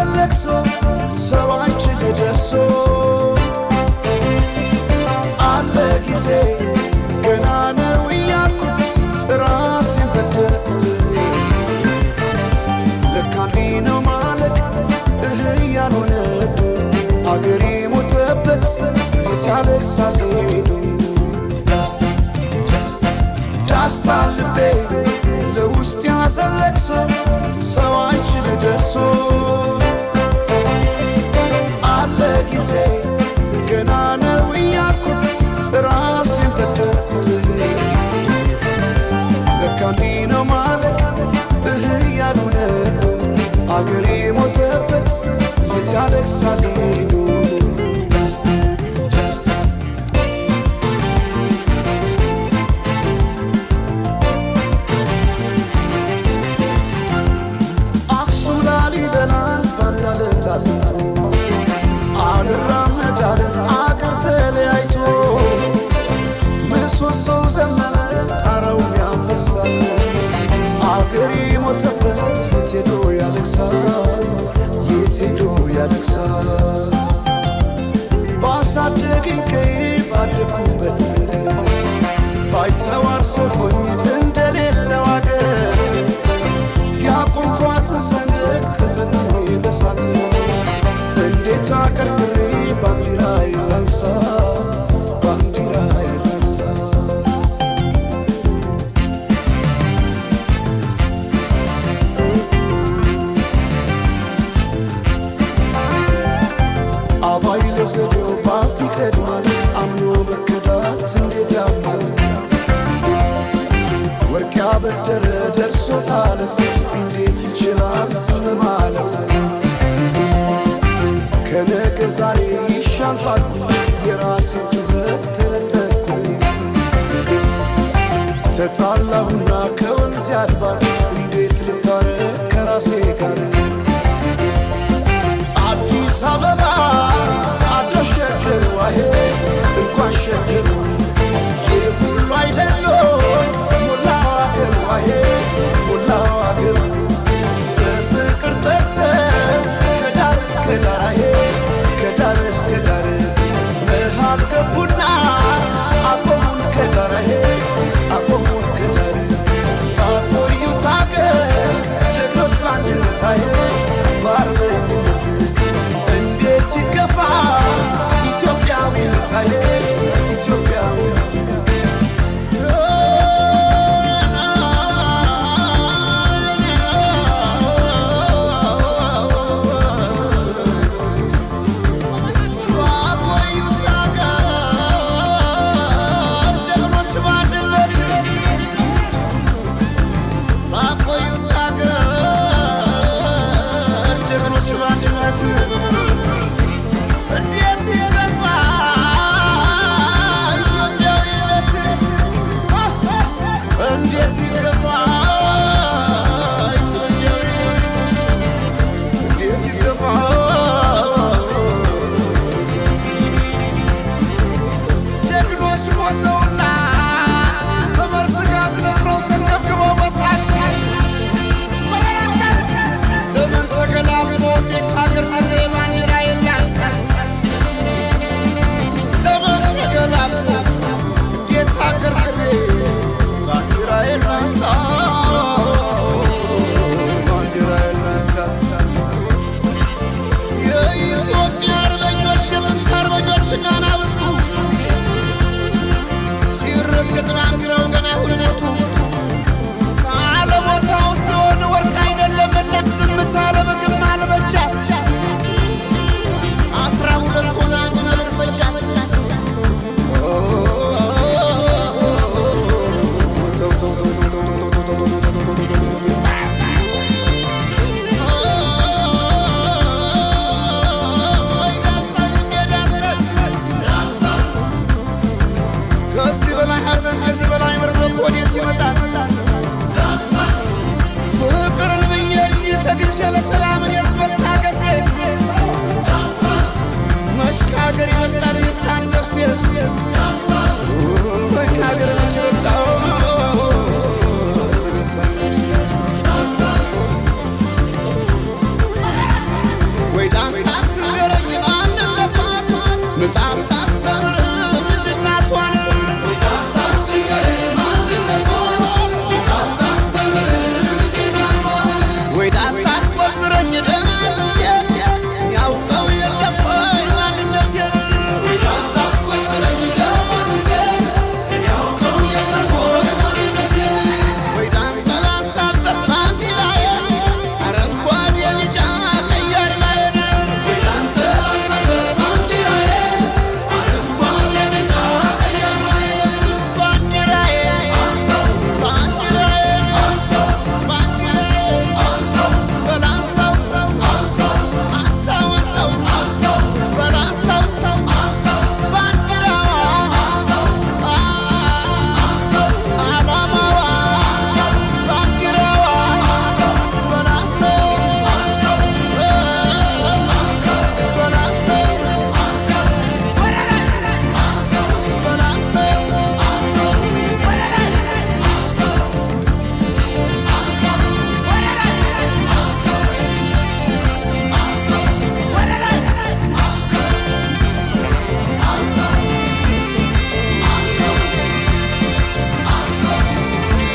ያዘን ለቅሶ ሰው አይችል ደርሶ አለ ጊዜ ገና ነው እያልኩት ራሴን በደልኩት። ለካ እንዲህ ነው ማለቅ እህ ያልሆነ አገሬ ሞተበት የት ያለቅሳል ሄዶ። ዳስታ ዳስታ ዳስታ ልቤ ለውስጥ ያዘን ለቅሶ ሰው አይችል ደርሶ አለ ጊዜ ገና ነው እያልኩት ራሴን በደልኩት። ለካ እንዲህ ነው ማለቅ እህ ያልሆነ አገሬ ሞተበት የት ያለቅሳል ሄዶ። ዳስታ ዳስታ አክሱም ላሊበላን ባንድ አለት አጽንቶ አልራመድ አለ አገር ተለያይቶ ምሰሶው ዘመነ ጣራውም ያፈሳል አገሬ ሞተበት የት ሄዶ ያለቅሳል የት ሄዶ ያለቅሳል። ባሳደገኝ ቀዬ ባደግኩበት መንደር ባይተዋር ሰው ሆኜ እንደሌለው አገር ያቆምኳትን ሰንደቅ ተፈትኜ በሳት እንዴት አቀርቅሬ ባንዲራዬን ላንሳት ባንዲራዬን ላንሳት። አባይ ለዘዴው ባፍ ይቀድማል አምኖ መከዳት እንዴት ያማል። ወርቅ ያበደረ ደርሶታለት እንዴት ይችላል ዝም ማለት። ከነገ ዛሬ ይሻል ባልኩ የራሴን ጩኸት ተነጠቅኩኝ። ተጣላሁና ከወንዝ አድባር እንዴት ልታረቅ ከራሴ ጋር። አዲስ አበባ አዳሸገር ዋሄ እንኳን ሸገር ይህ ሁሉ አይደሎ ሞላው አገር ዋሄ ሞላው አገር በፍቅር ጠርተን ከዳር እስከ ዳር አሄ ከዳር እስከ ዳር መሃል ገቡና አቆሙን ከዳር አሄ አቆሙን ከዳር ባቆዩት አገር ጀግኖች በአንድነት አሄ በአርበኝነት እንዴት ይገፋ ኢትዮጵያዊነት አሄ ኢትዮጵያዊነት። ባቆዩት አገር ጀግኖች በአንድነት ባቆዩት አገር ጀግኖች በአንድነት እንዴት ይገፋ ኢትዮጵያዊነት እንዴት ይገፋ ኢትዮጵያዊነት እንዴት ይገፋ። ጀግኖች ሞተውላት በመርዝ ጋዝ ነፍረው ተንገብግበው በሳት ዘመን ተገላብጦ እንዴት ሀገር ምድሬ ባንዲራ የላሳት። ዘመን ተገላብጦ እንዴት ሀገር ምድሬ ባንዲራ የላሳት ባንዲራ የላሳት። የኢትዮጵያ አርበኞች የጥንት አርበኞች እናናብሱ ሲረገጥ ባንዲራው ገና ሁልሞቱ ካለቦታው ሲሆን ወርቅ አይደለምና ዝምታ ለምግብ አልበጃት 12 ሆነ አንድ ነብር ፈጃት። ከዚህ በላይ ሐዘን ከዚህ በላይ መርዶት ወዴት ይመጣል? ፍቅርን ብዬ እንጂ ተግቼ ለሰላም እኔስ መታገሴ መች ከሀገር ይበልጣል የሳን ነፍሴ።